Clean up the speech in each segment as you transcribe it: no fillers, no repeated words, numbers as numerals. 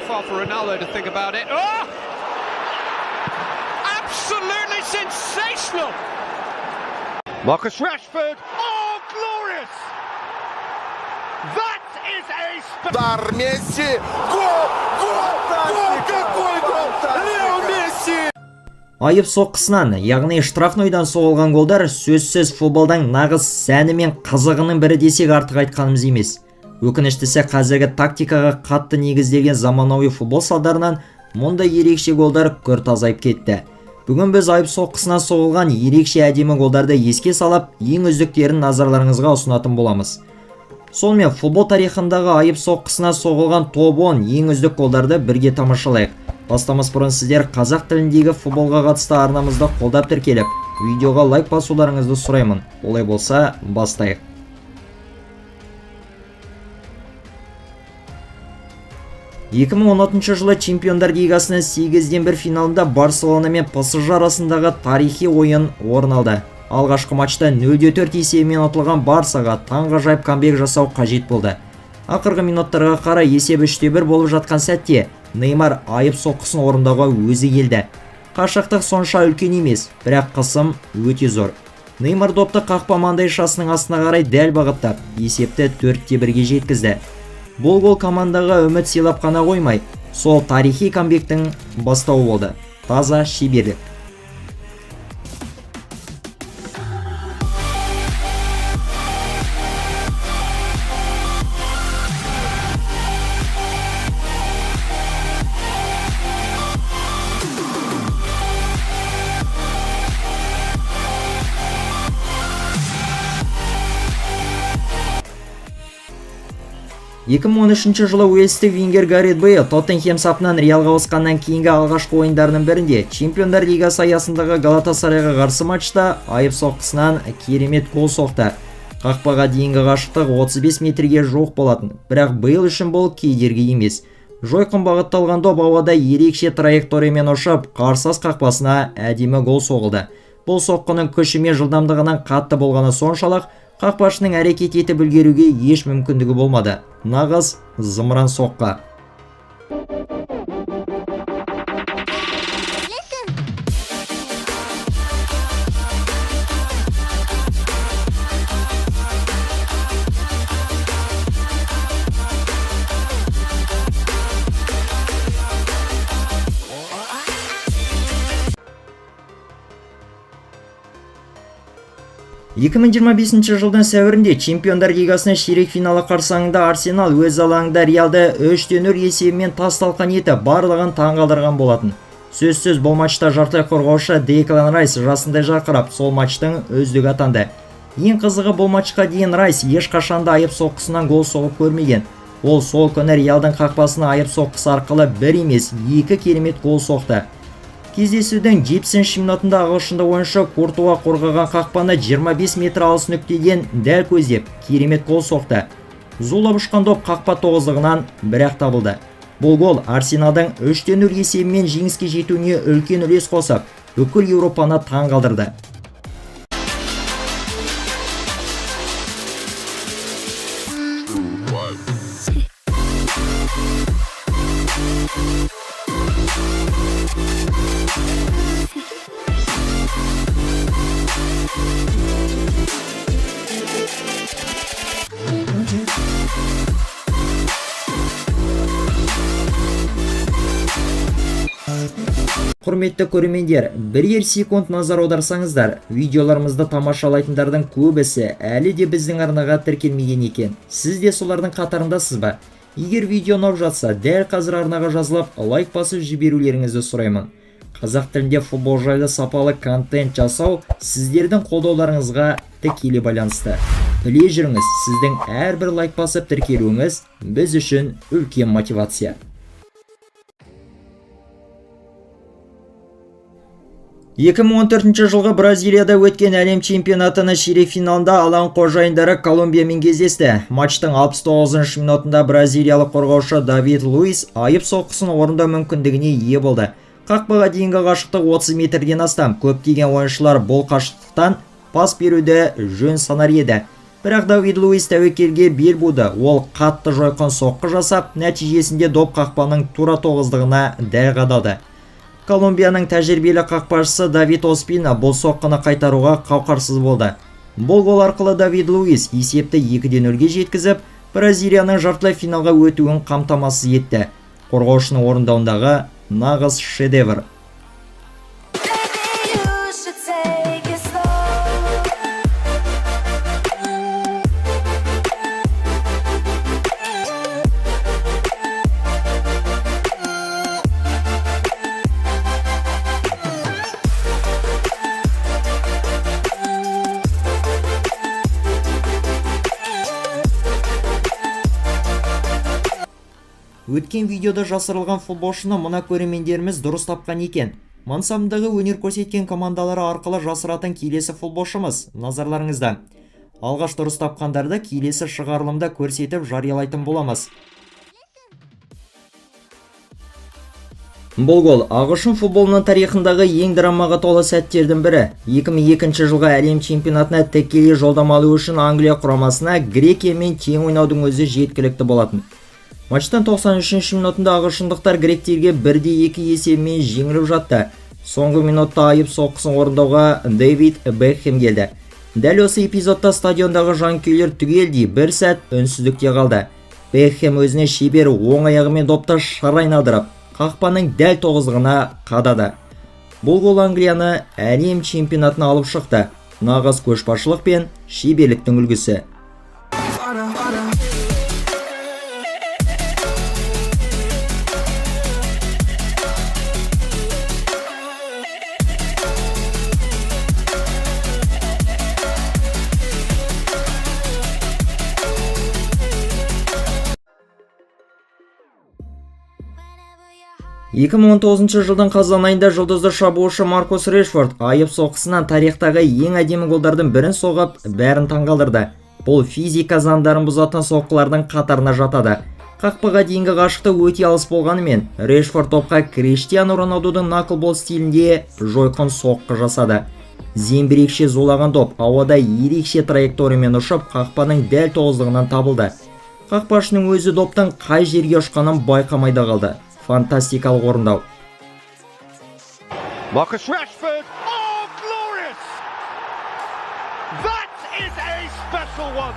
far for Ronaldo to think about it. Oh! Absolutely sensational! Marcus Rashford. Oh, glorious! That is a Удар Месси! Гол! Гол! Гол! Какой гол! Лео Месси! Айып соққысынан, яғни штрафнойдан соғылған голдар сөзсіз футболдың нағыз сәні мен қызығының бірі десек, артық айтқанымыз емес. Өкініштісі, қазіргі тактикаға қатты негізделген заманауи футбол салдарынан мұндай ерекше голдар күрт азайып кетті. Бүгін біз айып соққысынан соғылған ерекше әдемі голдарды еске салып, ең үздіктерін назарларыңызға ұсынатын боламыз. Сонымен, футбол тарихындағы айып соққысынан соғылған топ 10 ең үздік голдарды бірге тамашалайық. Бастамас бұрын сіздер қазақ тіліндегі футболға қатысты арнамызды қолдап тіркеліп, видеоға лайк басуларыңызды сұраймын. Олай болса, бастайық. 2016 жылы Чемпиондар Лигасының 8-ден 1 финалында Барселона мен ПСЖ арасындағы тарихи ойын орын алды. Алғашқы матчта 0-4 есебімен ұтылған Барсаға таңғажайып камбэк жасау қажет болды. Ақырғы минуттарға қарай есеп 3-1 болып жатқан сәтте Неймар айып соққысын орындауға өзі келді. Қашықтық сонша үлкен емес, бірақ қысым өте зор. Неймар допты қақпа маңдайшасының астына қарай дәл бағыттап, есепті 4-1-ге жеткізді. Бұл гол командаға үміт сыйлап қана қоймай, сол тарихи камбэктің бастауы болды. Таза шеберлік. 2013 жылы уэльстік вингер Гаррет Бейл Тоттенхем сапынан Реалға ауысқаннан кейінгі алғашқы ойындарының бірінде Чемпиондар Лигасы аясындағы Галатасарайға қарсы матчта айып соққысынан керемет гол соқты. Қақпаға дейінгі қашықтық 35 метрге жуық болатын, бірақ Бейл үшін бұл кедергі емес. Жойқын бағытталған доп ауада ерекше траекториямен ұшып, қарсылас қақпасына әдемі гол соғылды. Бұл соққының күші мен жылдамдығынан қатты болғаны соншалық, қақпашының әрекет етіп үлгеруге еш мүмкіндігі болмады. Нағыз зымыран соққы. 2025 жылдың сәуірінде Чемпиондар Лигасының ширек финалы қарсаңында Арсенал өз алаңында Реалды 3-0 есебімен тас талқан етіп, барлығын таңғалдырған болатын. Сөзсіз, бұл матчта жартылай қорғаушы Деклан Райс жасындай жарқырап, сол матчтың үздігі атанды. Ең қызығы, бұл матчқа дейін Райс ешқашанда айып соққысынан гол соғып көрмеген. Ол сол күні Реалдың қақпасына айып соққысы арқылы бір емес, екі керемет гол соқты. Кездесудің 70-ші минутында ағылшындық ойыншы Куртуа қорғаған қақпаны 25 метр алыс нүктеден дәл көздеп, керемет гол соқты. Зулап ұшқан доп қақпа тоғыздығынан бірақ табылды. Бұл гол Арсеналдың 3-0 есебімен жеңіске жетуіне үлкен үлес қосып, бүкіл Еуропаны таңғалдырды. Құрметті көрермендер, бірер секунд назар аударсаңыздар, видеоларымызды тамашалайтындардың көбісі әлі де біздің арнаға тіркелмеген екен. Сіз де солардың қатарындасыз ба? Егер видео ұнап жатса, дәл қазір арнаға жазылып, лайк басып жіберулеріңізді сұраймын. Қазақ тілінде футбол жайлы сапалы контент жасау сіздердің қолдауларыңызға тікелей байланысты. Біле жүріңіз, сіздің әрбір лайк басып тіркелуіңіз біз үшін үлкен мотивация. 2014 жылғы Бразилияда өткен әлем чемпионатының ширек финалында алаң қожайындары Колумбиямен кездесті. Матчтың 69 минутында бразилиялық қорғаушы Давид Луис айып соққысын орындау мүмкіндігіне ие болды. Қақпаға дейінгі қашықтық 30 метрден астам. Көптеген ойыншылар бұл қашықтықтан пас беруді жөн санар еді. Бірақ Давид Луис тәуекелге бел буды. Ол қатты жойқын соққы жасап, нәтижесінде доп қақпаның тура тоғыздығына дәл қадалды. Колумбияның тәжірибелі қақпашысы Давид Оспина бұл соққыны қайтаруға қауқарсыз болды. Бұл гол арқылы Давид Луис есепті 2-0-ге жеткізіп, Бразилияның жартылай финалға өтуін қамтамасыз етті. Қорғаушының орындауындағы нағыз шедевр. Baby, you should take it slow. Өткен видеода жасырылған футболшыны мына көрермендеріміз дұрыс тапқан екен. Мансабындағы өнер көрсеткен командалары арқылы жасыратын келесі футболшымыз назарларыңызда. Алғаш дұрыс тапқандарды келесі шығарылымда көрсетіп жариялайтын боламыз. Бұл гол ағылшын футболының тарихындағы ең драмаға толы сәттердің бірі. 2002 жылғы әлем чемпионатына тікелей жолдама алу үшін Англия құрамасына Грекиямен тең ойнаудың өзі жеткілікті болатын. Матчтың 93 минутында ағылшындықтар гректерге 1-2 есебімен жеңіліп жатты. Соңғы минутта айып соққысын орындауға Дэвид Бекхэм келді. Дәл осы эпизодта стадиондағы жанкүйерлер түгелдей бір сәт үнсіздікте қалды. Бекхэм өзіне шебер оң аяғымен допты шыр айналдырып, қақпаның дәл тоғыздығына қадады. Бұл гол Англияны әлем чемпионатына алып шықты. Нағыз көшбасшылық пен шеберліктің үлгісі. 2019 жылдың қазан айында жұлдызды шабуылшы Маркус Решфорд айып соққысынан тарихтағы ең әдемі голдардың бірін соғып, бәрін таңғалдырды. Бұл физика заңдарын бұзатын соққылардың қатарына жатады. Қақпаға дейінгі қашықтық өте алыс болғанымен, Решфорд топқа Криштиану Роналдудың наклбол стилінде жойқын соққы жасады. Зеңбірекше зулаған доп ауада ерекше траекториямен ұшып, қақпаның дәл тоғыздығынан табылды. Қақпашының өзі доптың қай жерге ұшқанын байқамай да қалды. Фантастикалық орындау. Marcus Rashford. Oh, glorious! That is a special one.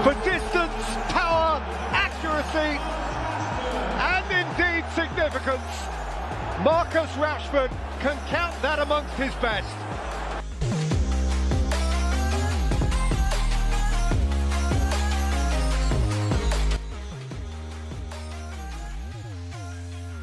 For distance, power, accuracy, and indeed significance, Marcus Rashford can count that amongst his best.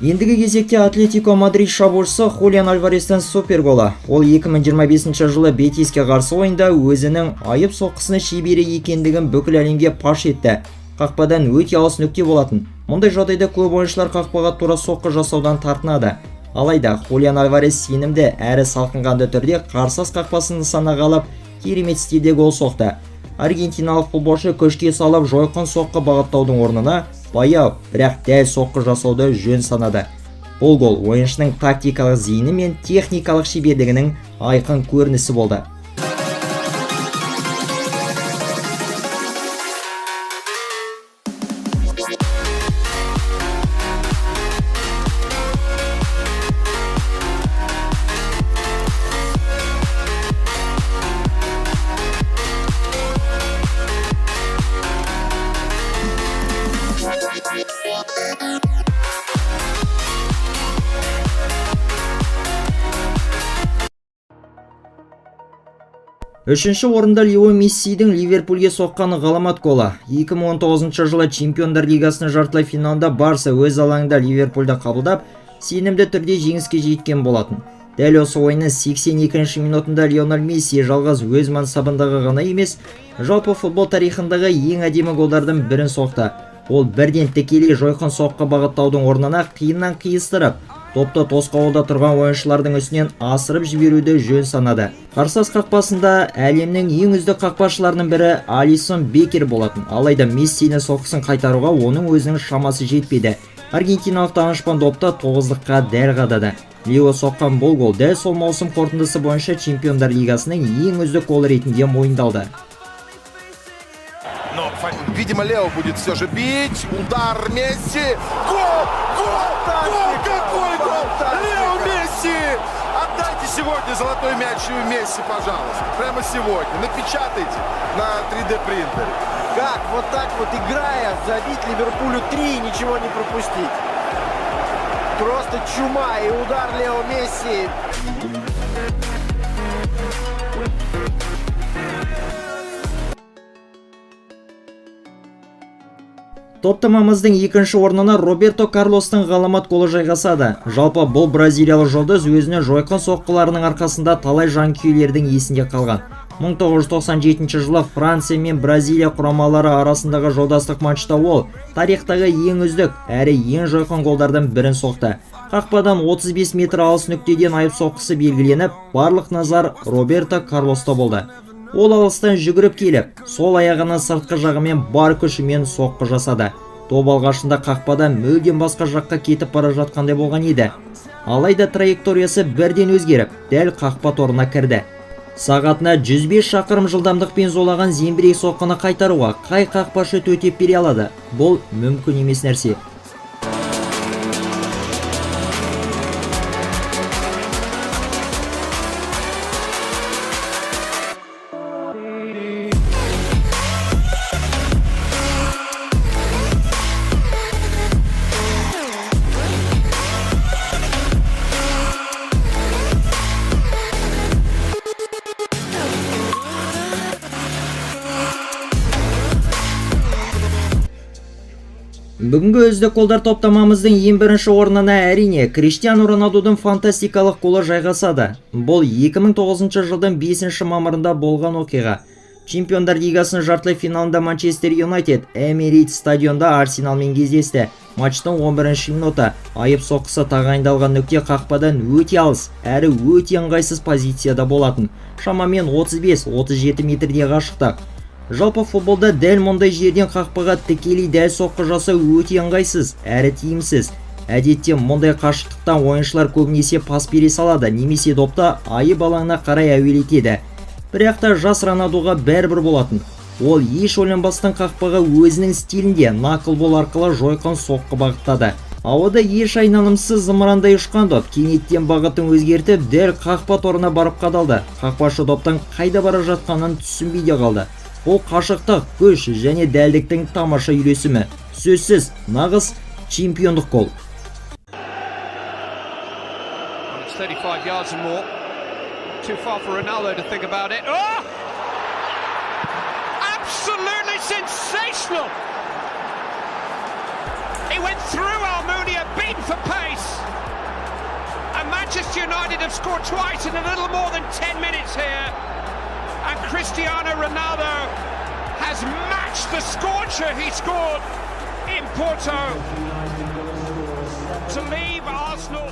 Ендігі кезекте Атлетико Мадрид шабуылшысы Хулиан Альварестің суперголы. Ол 2025 жылы Бетиске қарсы ойында өзінің айып соққысының шебері екендігін бүкіл әлемге паш етті. Қақпадан өте алыс нүкте болатын. Мұндай жағдайда көп ойыншылар қақпаға тура соққы жасаудан тартынады. Алайда Хулиан Альварес сенімді әрі салқынқанды түрде қарсылас қақпасын нысанаға алып, керемет стильде гол соқты. Аргентиналық футболшы күшке салып жойқын соққы бағыттаудың орнына баяу, бірақ дәл соққы жасауды жөн санады. Бұл гол ойыншының тактикалық зейіні мен техникалық шеберлігінің айқын көрінісі болды. Үшінші орында Лео Мессидің Ливерпульге соққан ғаламат голы. 2019 жылы Чемпиондар Лигасының жартылай финалында Барса өз алаңында Ливерпульді қабылдап, сенімді түрде жеңіске жеткен болатын. Дәл осы ойынның 82 минутында Лионель Месси жалғыз өз мансабындағы ғана емес, жалпы футбол тарихындағы ең әдемі голдардың бірін соқты. Ол бірден тікелей жойқын соққы бағыттаудың орнына қиыннан қиыстырып, допты тосқауылда тұрған ойыншылардың үстінен асырып жіберуді жөн санады. Қарсылас қақпасында әлемнің ең үздік қақпашыларының бірі Алисон Бекер болатын. Алайда Мессидің соққысын қайтаруға оның өзінің шамасы жетпеді. Аргентиналық данышпан допты тоғыздыққа дәл қадады. Лео соққан бұл гол дәл сол маусым қорытындысы бойынша Чемпиондар лигасының ең үздік голы ретінде мойындалды. Но, видимо, Лео будет все же бить. Удар Месси. Гол! Гол! Гол! Какой гол! Лео Месси! Отдайте сегодня золотой мяч Месси, пожалуйста. Прямо сегодня. Напечатайте на 3D принтере. Как вот так вот, играя, забить Ливерпулю 3 и ничего не пропустить? Просто чума и удар Лео Месси. Топтамамыздың екінші орнына Роберто Карлостың ғаламат голы жайғасады. Жалпы, бұл бразилиялық жұлдыз өзінің жойқын соққыларының арқасында талай жанкүйерлердің есінде қалған. 1997 жылы Франция мен Бразилия құрамалары арасындағы жолдастық матчта ол тарихтағы ең үздік әрі ең жойқын голдардың бірін соқты. Қақпадан 35 метр алыс нүктеден айып соққысы белгіленіп, барлық назар Роберто Карлоста болды. Ол алыстан жүгіріп келіп, сол аяғының сыртқы жағымен бар күшімен соққы жасады. Доп алғашында қақпадан мүлдем басқа жаққа кетіп бара жатқандай болған еді. Алайда траекториясы бірден өзгеріп, дәл қақпа торына кірді. Сағатына 105 шақырым жылдамдықпен зулаған зеңбірек соққыны қайтаруға қай қақпашы төтеп бере алады? Бұл мүмкін емес нәрсе. Бүгінгі үздік голдар топтамамыздың ең бірінші орнына, әрине, Криштиану Роналдудың фантастикалық голы жайғасады. Бұл 2009 жылдың 5 мамырында болған оқиға. Чемпиондар лигасының жартылай финалында Манчестер Юнайтед Эмирейтс стадионда Арсеналмен кездесті. Матчтың 11 минуты. Айып соққысы тағайындалған нүкте қақпадан өте алыс әрі өте ыңғайсыз позицияда болатын. Шамамен 35-37 метрде қашықтық. Жалпы, футболда дәл мұндай жерден қақпаға тікелей дәл соққы жасау өте ыңғайсыз әрі тиімсіз. Әдетте мұндай қашықтықтан ойыншылар көбінесе пас бере салады немесе допты айып алаңына қарай әуелетеді. Бірақ та жас Роналдуға бәрібір болатын. Ол еш ойланбастан қақпаға өзінің стилінде наклбол арқылы жойқын соққы бағыттады. Ауада еш айналымсыз зымырандай ұшқан доп кенеттен бағытын өзгертіп, дәл қақпа торына барып қадалды. Қақпашы доптың қайда бара жатқанын түсінбей де қалды. Бұл қашықтық, күш және дәлдіктің тамаша үйлесімі. Сөзсіз, нағыз чемпиондық гол. Well, it's 35 yards and more. Too far for Ronaldo to think about it. Oh! Absolutely sensational! He went through Almunia, beaten for pace. And Manchester United have scored twice in a little more than 10 minutes here. And Cristiano Ronaldo has matched the scorcher he scored in Porto to leave Arsenal.